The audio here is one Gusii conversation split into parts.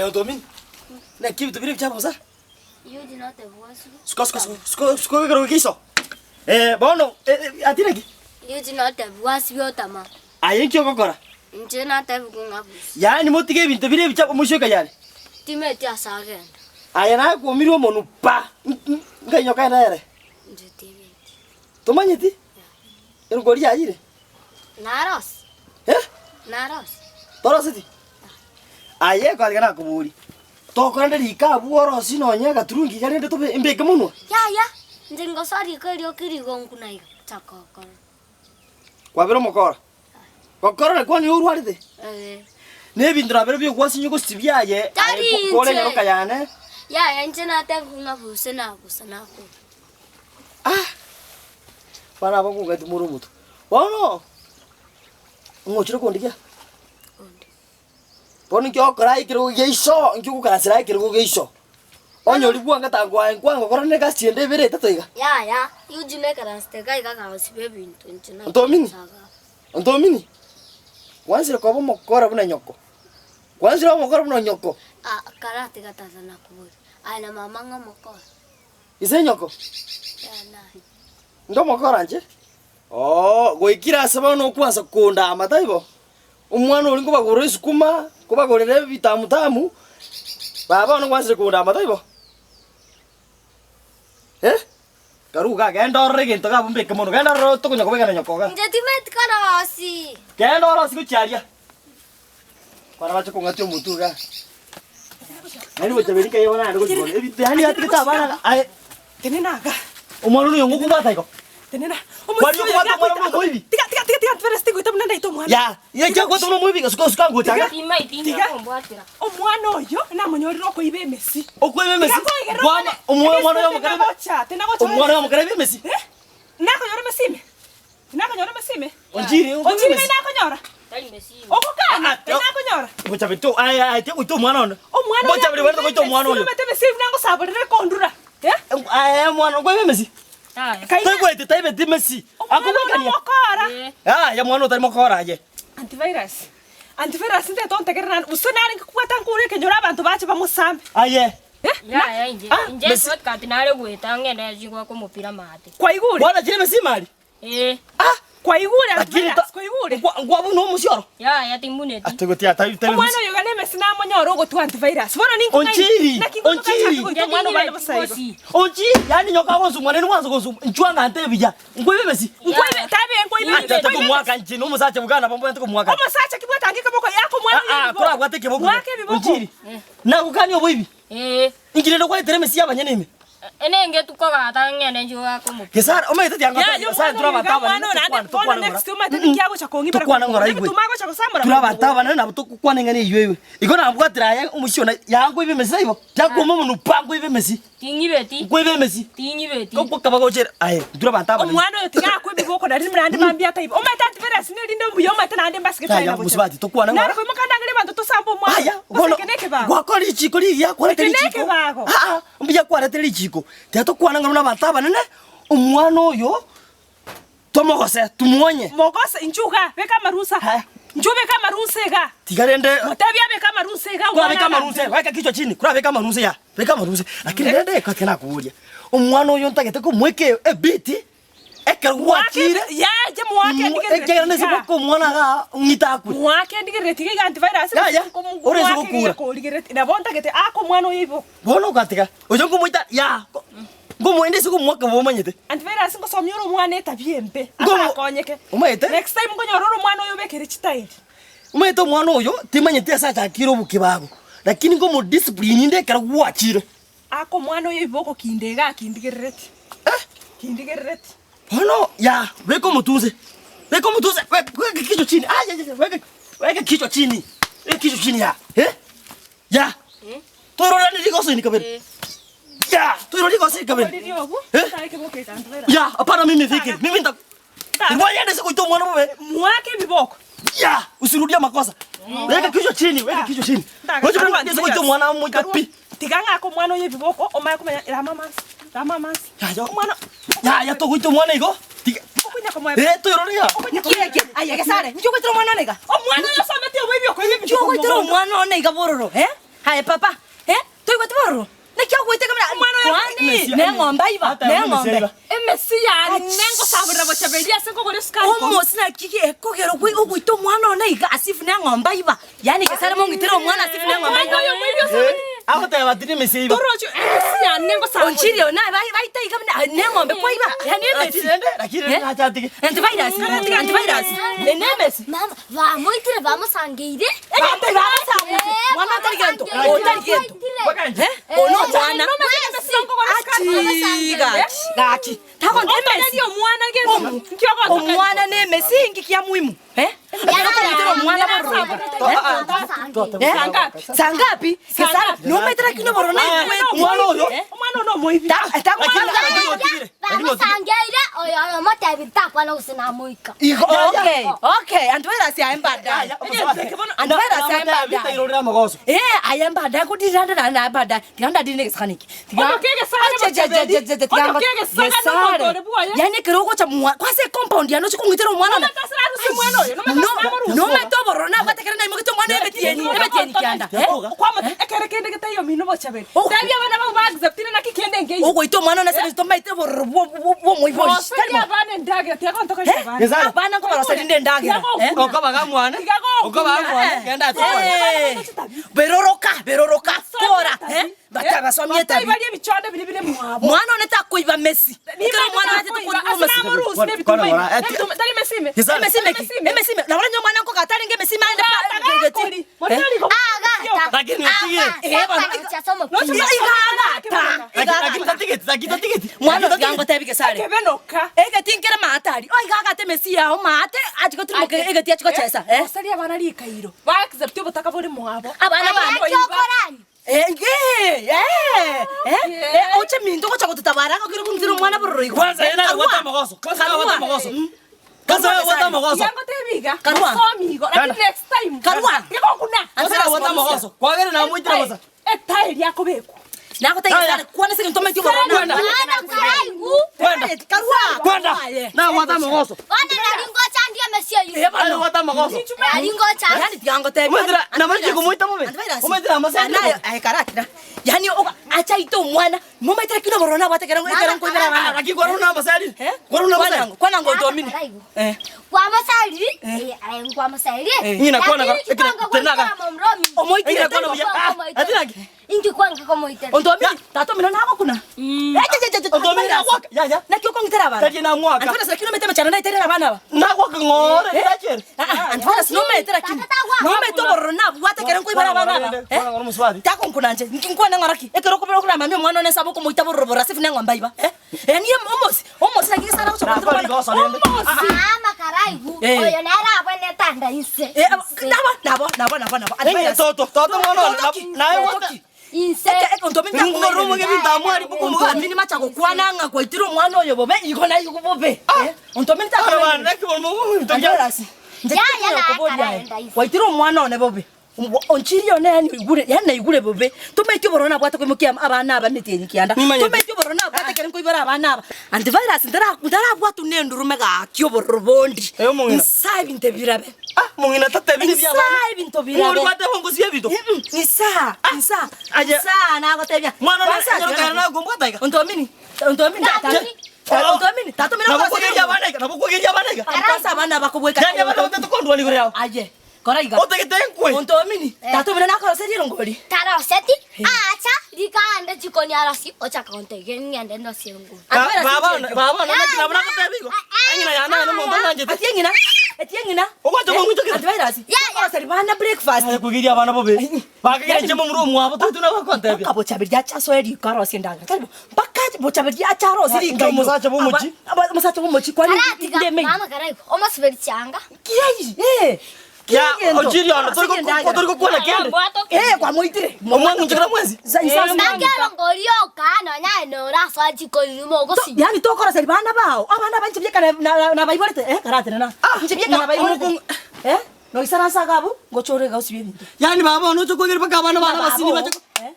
Aye otomini, naki ebinto biria ebichafu bosa? Yuji notebigwa asuke. Suka suka suka suka suka ekerogo kia iso. Eh, bono eh, eh, ati naki? Yuji notebigwa asibie otama. Aye nki ogokora? Inche natebigwa ng'a busa. Yaani motige ebinto biria ebichafu omoisoka yare. Timeti ase agenda. Aye naye kwomirwe omonwe pa! Nkainyoka ere ere. Inche timeti. Tomanyeti? Erongori yayire? Narosi. Eh? Narosi. Toroseti? Aye kwariga nakoboria, tokorenda riko abwo orosie nonye agaturungi iga rende tobe mbeke monwa? Yaya, inche ngosoa riko erio kirigonku na iga, chaka gokora. Kwabera omokora? Gokora nakwo nigo orwarete? Ee. Na ebinto nabere biogwasinywa gosibia aye, Tari aye kore inche. enyaroka yane. Yaya, inche natebiwa ng'a buse nagusa nakora. Ah! Bana aba nkong'aiti more omotwe. Bono, ng'ochire kondigia? Onde. Bono inki ogokora aye ekerogo gia iso, inki ogokaransera aye ekerogo gia iso? Onye oria bwanga tangwaye nkwangokora na egasi ende ebere etato iga. Yaya, Eugene ekaransete iga iga agosiba ebinto inche na Ontomini? Ontomini? Gwansire koba omokora buna nyoko. Gwansire koba omokora buna nyoko. Ah, karatiga tata nakoboria, aye na mama ng'a omokora? Ise nyoko? Yaya naye. Inde omokora inche? Oo, goikire ase bono okwansa kondama, taibo? Omwana oria nkobagorera esukuma, nkobagorera ebitamu tamu, baba bono ngwansire kondama, taibo? Eh? Karue igaa, genda orore egento iga abwo mbeke mono, genda orore tokonya kobekana nyoko igaa. Inche timeti korosi. Genda orosie gochia aria. Kwana bache kong'atia omotwe igaa. Yaani gochaberi nkai bono naende gochia bono, ebinto yaani atigete abana aye. Tenena iga. Omwana oyo ngokobwata igo. Tenena. Kwani okobwata omwana buna omoibi? Tiga tiga tiga tiga ntwere sitigoita buna ndaite omwana. Ya, inki okobwata buna omoibi iga suka suka ngocha iga. Timaiti Tiga. kombwatera. Omwana oyo namonyorire okoiba emesi. Okoiba emesi? Tiga koigerera Kwama omwana- omwana oyo omokarebe. Tenagocha, tenagocha. Omwana oyo omokarebe emesi. Eh? Nakonyora emesi ime? Nakonyora emesi ime? Onchiri, okoiba Onchiri emesi. nakonyora? Tari mesimi. Ogokana, Ah, ah, nakonyora. Gochaberi to aye aye tiga goita omwana one. Omwana oyo Gochaberi bwate goita omwana oyo. Omete emesi buna ngosaborere kondura. Eh? Aye omwana okoiba emesi. Yaya. Kaina. Toigwete taibeti emesi. Omwana oyo Akobwekania. nomokora. Eh. Yaya mwana otari mokora aye. Antivirus. Antivirus ntete ontegerere naende gose narenge kobwata nkure ekenyoro abanto bache bamosambe. Aye. Eh? Yaya inche. Ah, Inche mesi- shortcut nare goeta ng'ende goaka omopira maate. Kwaigure? Bwana chire emesi imari. Eh. Ah! Kwaigure Lakini Antivirus, ta- kwaigure? nkwa- nkwabu na omosioro. Yaya timbuneti. Atogotia atai tai Omwana oyo iga nemesi namonyore ogotwa antivirus. Bono ninkong'aini. Onchiri, Naki nkomoka onchiri. chake goita omwana obande bosa igo. Gosi. Onchiri, yaani nyoka agonsumwa nere mwansa gonsumwa inchuo ng'a ntebi buya. Nkoibe emesi. Nkoibe, tabe nkoibe Acha emesi. Nkoibe tokomwaka inche na omosacha bugana nabo mbwenerete komwaka. Omosacha ki bwatanga ekeboko yaka omwana Ah, ah, oyo ebiboko. korabwate ekeboko. Mwake ebiboko. Onchiri. Nagokania oboibi. Eh. Inki rende kwaetera emesi y'abanyene ime? Enenge tukogata ng'ende inche goaka omopira. Gesare, omanyete tianga Yaya, Nyasaye omwana ture oyo abanto iga abanene omwana oyo naende tokwane bono tokwane next ng'ora. omanyete ninki agocha kong'ibera Tokwane ng'ora kong'ibera. igwe. Ebituma agocha gosamora Ture abanto kong'ibera. abanene nabo togokwana eng'ana eywo eywe. Igo nabwatire aye omochie one yankoiba emesi taibo? Tiakwoma omonwe pa nkoiba emesi. Ting'ibeti. Nkoiba emesi. Ting'ibeti. Gokwa bagochera aye nture abanto abanene. Omwana oyo tiga akwe ebiboko nari naende mambia ataiba. Omanyete antivirus nerinde mbuya omanyete naende mbasigete Yaya, aye na mosubati, tokwane ng'ora. Nare koimoka ndangere abanto tosambe omwana Aya, oyo. bono Gose eke nekebago. gwakora richiko rigiya kwarete Eke richiko. nekebago. Aa, mbuya kwarete richiko. Tiga tokwane ng'a buna abanto abanene, omwana oyo tomogose, tumuonye. Mogose, inchuo igaa, beka amarusa. Haya. Inchuo beka amarusa igaa. Tiga rende Motebie abeke amarusa igaa omwana Kurabeka amaruse, agambe. weka kichwa chini, kurabeka amaruse ya, beka amaruse. Lakini rende ekoti nakoboria, omwana oyo ntagete komoeka ebiti, ekero gwachire, Yaye mwake ndigerere ekiagera nese tiga. goka omwana igaa ng'ite akwe. Mwake ndigerere tiga iga antivirus Yaya, ore ase gokura. korigereti nabo ntagete ake omwana oyo ibo. Bono ogatiga, oyo nkomoita ya, nkomoenda ase komoaka bobe omanyete. Antivirus ngosomia ore omwana etabia embe, Nkomo- atakonyeke. Omanyete? Next time nkonyora ore omwana oyo obekere chitairi. Omanyete omwana oyo, timanyeti ase achakire obokibago, lakini nkomodiscipline inde ekero gwachire. Ake omwana oyo ibe ogokinda iga akindigerereti, Eh! kindigerereti. Bono ya, beka omotunse, beka omotunse, weka weka kichwa chini, ayayaya, weka weka kichwa chini, weka kichwa chini ya, eh, ya, toirorane rigoso ini kabere, ya, toirore rigoso ini kabere, Oriri obwo, Eh? tari keboko ekanto bera. ya, hapana mimi fikiri, mimi nita, Ngoja ende sikuita omwana bobe. Mwake ebiboko. Ya, usirudie makosa. Weka kichwa chini, weka kichwa chini. Ngoja ende sikuita omwana moita pi. Tiga ng'ake omwana oyo ebiboko omanye komanya rama amansi, rama amansi. Ya, ya. Omwana Ya, ya togoita omwana igo. Tiga. okonya komoa Eh, toirore ya. okonya Nki eke? Aye Gesare, nki ogoitera omwana one iga? Omwana oyo osomete oboibi okoiba Nki ogoitera omwana one iga bororo, eh? Aye papa, eh, toigweti bororo? Naki ogoiteka buna Omwana oyo kwani Emesia, neng'ombe aiba, ata emesia neng'ombe. aiba. Emesi yane ngosaborera bochaberia ase nkogora esukari koo. Omosi naki gekogera ogwe ogoita omwana one iga as if neng'ombe aiba. Yaani gesare mong'itere omwana as if neng'ombe Omwana aiba. oyo omoibi osabete. Agoteba tiri emesia aiba. Torochi emesi yane ngosaborera. Onchiri one bai baita iga buna ah, neng'ombe kwaiba. Yaani emesi. Lakini rende, lakini rende Eh? nacha atige. Antivirus, antivirus. Ene emesi. Mama, bamoitire bamosangeire. Egento bamosangeire. Mwana otari gento, otari gento. Eh? Ono omwana. Achi gaki, gaki. Tagonta emesi. Omwana gento. Omwana ne emesi inki kia muhimu. Eh? Ekero okomoitera omwana bororo iga. Eh? Sangapi? Sangapi? Gesara, nomaete lakini obororo naigwete. Omwana oyo. Eh? Omwana ono omoibi. Ta- ta- Bamosangeire oyo omotebi ntakwana gose namoika. Igo, okay, okay. Antivirus yaye mbadaye. Antivirus yaye mbadaye. Irorera amagoso. Eh, aya mbadaye kudiranda na na mbadaye. Tiganda dine gesakaniki. Ono kegesare bochaberi. Ono kegesare nomonto ore bwoye. Yani kero gocha mwa kwase compound yano chikungitira omwana na. Nomatasira arusie omwana oyo, nomatasira amorusie. No maito bororo na gwatekera na imogete omwana ebetieni, ebetieni kianda. Eh? Kwama ekere kende getaiyo mino bochaberi. Oh. Tebia abana babo baacceptire naki kende nkeiyo. Ogoita omwana one ase tomaite bororo bwo bwo moibori. Roseria abana endagera tiagontoka Eh? abana. Gesare. Abana nkobaroseri nde endagera. Eh? Okobaga mwana. Okobaga mwana. Genda atokore. Eh. Beroroka, beroroka, kora, eh? Batabasomie tabi. Bari ebichonde biri bire mwabo. Mwana one takoiba mesi. Ekero omwana ate Asina tokoiba mesi. amorusi nebitumba. Tari mesime. Gesare. Emesi meki, emesi me. Nabona nyo mwana nko katarenge emesi mande pa Akori. Agata. Lakini otige. Eh, bana. Igagata. Lakini Igagata. tatigeti, lakini tatigeti. Mwana otigango tebi gesare. Kebenoka. Egeti nkere maatari. O igagate emesi yao maate achiko turimoke egeti achiko chesa. Eh? Roseria abana rikairo. Baaccept obotaka bore mwabo. Abana bane. Kyokorani. Eh, eh, eh, eh, eh, oche minto gocha gotutabara gokire kungitira omwana bororo igo. Kwanza yena wata amagoso. Kwanza yena wata amagoso. Kwanza yena wata amagoso. Yango tebiga. Karua. Somigo. Lakini next time. Karua. Ngikokuna. Kwanza yena wata amagoso. Kwagere na mwitira bosa. Etairi yakobekwa. Nagotegesare kwana se ntome ti bororo. Kwenda. Mwana karaigu. Kwenda. Karua. Kwenda. Na wata amagoso. Bana naringocha ndiye mesia yu. Eh, bana. Na wata amagoso. Naringocha. Yani tigango tebi. Umethira na maji kumuita mume. Umethira amasende. Anayo ay karakira. Yani oka acha ito omwana. Mumaitira kino bororo na bwatekera ekera nkoibera Ah, abana. lakini kwa runa amasali. Eh? Kwa runa amasali. Kwanango, kwanango otomini. Karaigu. Eh. Kwamasali. Eh, ayi kwamasali. Ngina kwana ka- tenaga. Omoitire Ingina kwana buya. Ah, atinaki. Inki kwanga komoitera. Ontomini, tatomino nako kuna. Eh, je je je. Ontomini nagwaka. Ya ya. Naki okongitera abana. Tati na mwaka. Antivirus lakini umetema chana naiterera abana aba. Nagwaka ngore ndachere. Ah, ah, antivirus nometera kini. Nometo bororo na bwatekera nkoibera abana aba. Eh? Kwana ngoro muswati. Tako nkunanje nkinkwana ng'oraki ekero okobera okoramamia omwana one saba okomoita bororo borasi funa eng'ombe aiba eh yani omosi omosi naki gesara gocha Na kwa ligoso rende. Mama karaigu. Eh. Oyo nera abone tanda inse. Eh, nabo nabo nabo nabo nabo Engine toto toto mwana naye wata. Inse. ontomini macha gokwana ng'a kwaitire omwana oyo bobe igo na igo bobe ontomini Ana bana naki bomo takorasi Ya, ya, na, karaenda ise. waitire omwana one bobe onchiri one yani igure yani naigure bobe tomaiti obororo nabwate koimokia abana aba metienyi kianda Nimanyete. tomaiti obororo nabwate kere nkoibera abana aba antivirus ntarabwatu nendurume gaki obororo bondi Eh, omong'ina. nsa ebinto birabe Ah, mong'ina tatebi ni nsa bya. ebinto Ngori birabe kwate hongo sie bito. nsa nsa Aje. nsa nagotebia Mwana Kwanza, na nyoro na gombwa taiga. ontomini ontomini Tatumi. ontomini tatomini Nabokwegeria abana iga, nabokwegeria abana iga. kwanza abana bakobweka Yani abana otete kondwa ni gore aye kora iga Otegete nkwe. ontomini tatomini nakoroserie ngori Taroseti. Acha rikande chikoni arasi ochaka kontege ngende ndosie nguru. Baba baba na nakina bana kotebi igo. Angina yana no mondo nanjete. Atie ng'ina etie ng'ina Ogwacha kong'uchokera. antivirus Ya, ya. koroseri bana breakfast Aye kwegeria abana bobe. Bakagera nche momuro mwabo tatu na bakontebia. mpaka bochaberi achasoe riko arosie endagera tari bo mpaka bochaberi acharosie Ah, riko ndio musacha bw'omochi. musacha bw'omochi kwani Karatiga ndeme mama karaigu. Omasuberi changa. kiai eh Ya, ojiri ono tori ko tori ko kwana kende. eh kwamoitire Omwangu nchikira mwezi. Nakero ngorioka nonya norasoa chikoni rumo gosi. yani tokoroseri bana bao abana ba nche biekana na baiborete eh karatene na nche biekana baiborete omokungu- eh noisaransa gabu ngochore gausi ebinto Yani baba ono chokwegera paka abana bana basini bache. eh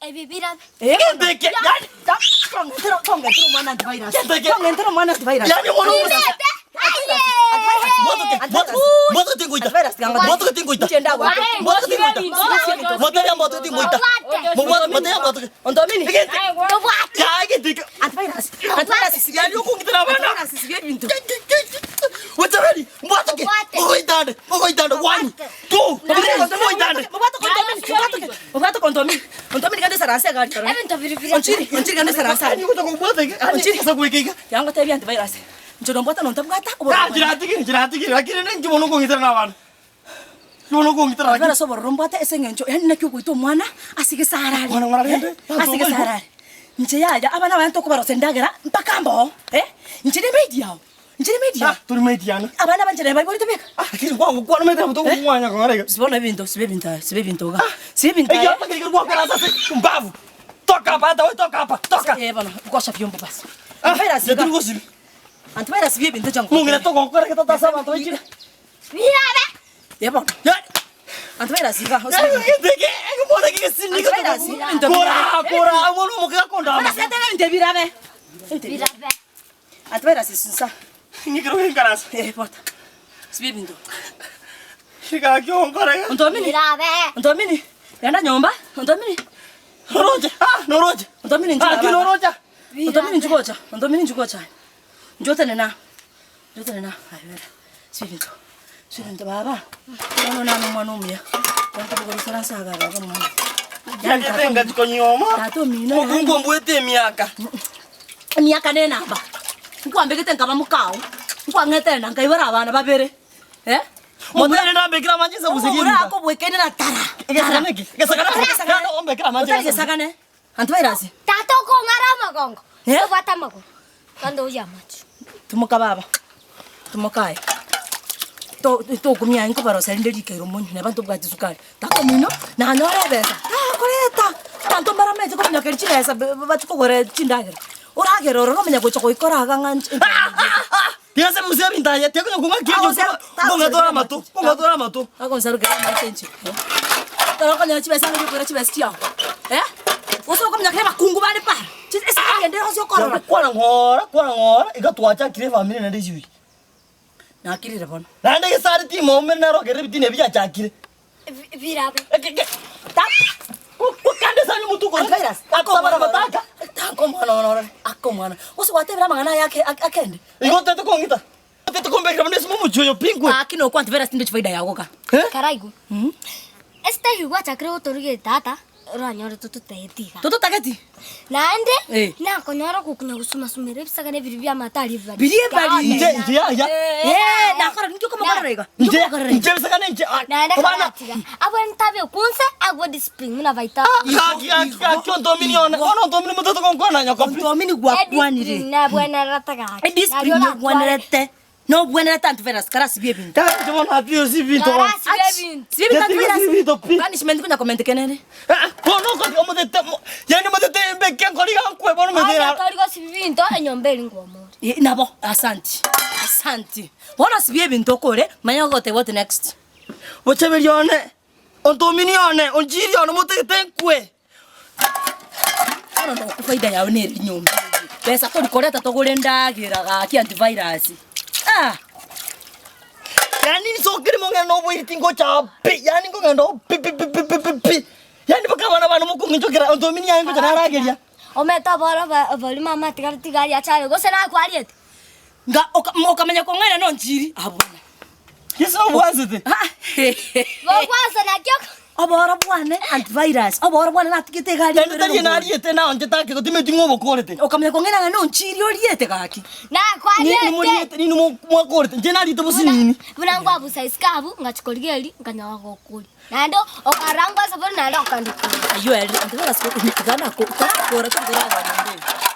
Ebibirabe. eh Kenteke. Yani tongentero tongentero mwana antivirus Kenteke. tongentero mwana antivirus yani mwana Ibebe. Aye. Mwatoke, mwatoke, mwatoke tingoita. Mwatoke tingoita. Mwatoke tingoita. Mwatoke mwatoke tingoita. Mwatoke mwatoke mwatoke. Ondomini. Tobwate. Ya gete. Antivirus. Antivirus sibia. Yani okongitera abana. Antivirus sibia ebinto. Weteberi, mwatoke. Obwate. Ogoitande, ogoitande. 1 2 3 ogoitande. Mubwate kondomini. Mubwate. Mubwate kondomini. Ondomini kande sarase gari. Ebinto biri biri. Onchiri, onchiri kande sarase. Ani kutoka kubwate. Ani sasa kuwekeka. Yango tebi antivirus. Njono mbwata nontabwata. Ah, jiratigiri, jiratigiri. Lakini nengi mono kongitera na abana. Mono kongitera lakini. Antivirus obororo mbwate ase eng'encho yaani naki ogoita omwana ase gesarari. Mwana ng'ora rende. Ase gesarari. Inche yaya abana abaya ntokobarosa endagera mpaka mboo. Eh? Inche ne maid yao. Inche ne maid yao. Ah, turi maid yana. Abana banje baibori tobeka. Ah, lakini kwangu kwa nometa kutoka kumwanya kwa ngara. Sibona ebinto, sibe ebinto, sibe ebinto ga. Sibe ebinto. Eyo hapa kile kwa kwa sasa mbavu. Toka hapa hata wewe toka hapa. Toka. Eh bana, ukosha vyombo basi. Ah, Antivirus ndio ga. ngosi. Antivirus bie ebinto jangu. Mungu natoka kwa kwa tata saba toichira. Birabe. Eh bana. Ya. Antivirus ga. Ngeke ngibona ke sinika. Kora kora ngono mukika konda. Antivirus etebe ebinto ebirabe. Ebinto ebirabe. Birabe. Antivirus sunsa. Ngikiro ngarasa. Eh bota. Sibe ebinto. Shika kyo ngara. Ondomini. Birabe. Ondomini. Yanda nyomba. Ondomini. Noroje. Ah, noroje. Ondomini njuka. Ah, kinoroja. Ondomini njukocha. Ondomini njukocha. Njotene na. Njotene na. Ayera. Sibe ebinto. Sibe ebinto baba. Mwana nano mwana omuya. Banta bugorosera nsaga baba mwana. Yatenga chikonyoma. Tata omino. Mukungu mbwete miaka. Emiaka nenamba nkwambegete nkaba mukao nkwang'etera nkaibora abana babere eh Motene ndambekira manje sabusekira. omurako bwekene na tara Gesakaneki. Gesakaneki. Ombekira manje. otagesakane antivirus Tata okong'ara amagongo. Eh? Tobwate amagongo. Kando uya amache. tumuka baba tumukae tokumia nkobarosa rinde rikeiro monyu neba ntobwati sukari tata omino nanyora ebesa takoreta abanto mbaramete kominyokeri chibesa bachikogora chindagera oragera ororo omenya gocha goikora aga ng'a Tiasa musia bintaya, tiako nyokunga kiyo. Konga tora matu, konga tora matu. akonsaruka matenje torokonya chibesa ngikora chibesa chiao eh usokomnya khe bakungu bane para esikende gosiokorora Kwana ngora, kwana ngora, ikatwacha kire family nende chibi. nakirire bono Nande gesari timo omena rogere bitine biachakire. Birabe. Kukande sanyu mutuko. Antivirus. Atabara bataka. Tanko mwana ono ako mwana usiwatebera mang'ana yake akende Igo tete kongita. Tete kombekira mnesi mumuchoyo pingwe. akino kwa antivirus ndo chifaida yako ka Karaigu. Este gwachakire gotoruge tata oranyore tototetiga. toto taketi Naende Eh. nakonyora gokunya gosuma-sumera ebisagane biri bia amatari bibari. Biri ebari. Nje nje ya ya. eh nakora ndiko makorera iga Nje nje bisakane nje. Naende Bana. karatiga. Abo ntabe kunse agwo discipline muna baita. Kaki kaki kaki ondomini ona. Ona ondomini mutoto konkwana nyakopi. ndomini gwakwanire Nabwenerete gaki. ediscipline nobwenerete nobwenerete antivirus karasibie ebinto Kaki jomona atio sibito. Sibie Yatiri sibito pi. punishment kunya comment kenene Bono koti omotete. Yani motete mbeke ngori gankwe bono motera. Torigo enyomba eri ngwomore. Eh, nabo asante asante bona sibie ebinto okore manya gote what next Bocheberi one. Ondomini one, onjiri one motete nkwe. ono nokufaida yawe neri nyomba besa torikoreta togore ndagira gaki antivirus ah Yani nisokiri mongena noboiri tingo cha pi. Yani ngongenda pi pi pi pi pi pi pi. Yani bakabana bana mukunginjokera ondomini yangu chanarageria. Ometa bora bori mama tigari tigari achare gose nakwariete. nga okamenya kong'aina no njiri abona Yeso bwanzete. Ah, Gokwansa nakio oboro bwane antivirus oboro bwane natigete egari Yani tari nariete na onje take gotimeti ngobokorete. okamenya kong'aina ng'a no njiri oriete gaki Ni nakwariete. muriete ni mwakorete. Nje narite businini. Buna ngwabusa isikabu ngachikorigeri nganyawa gokuri. Naende okarangwa saburi naende okandikuri. ayo eri antivirus tigana ko kora kora kora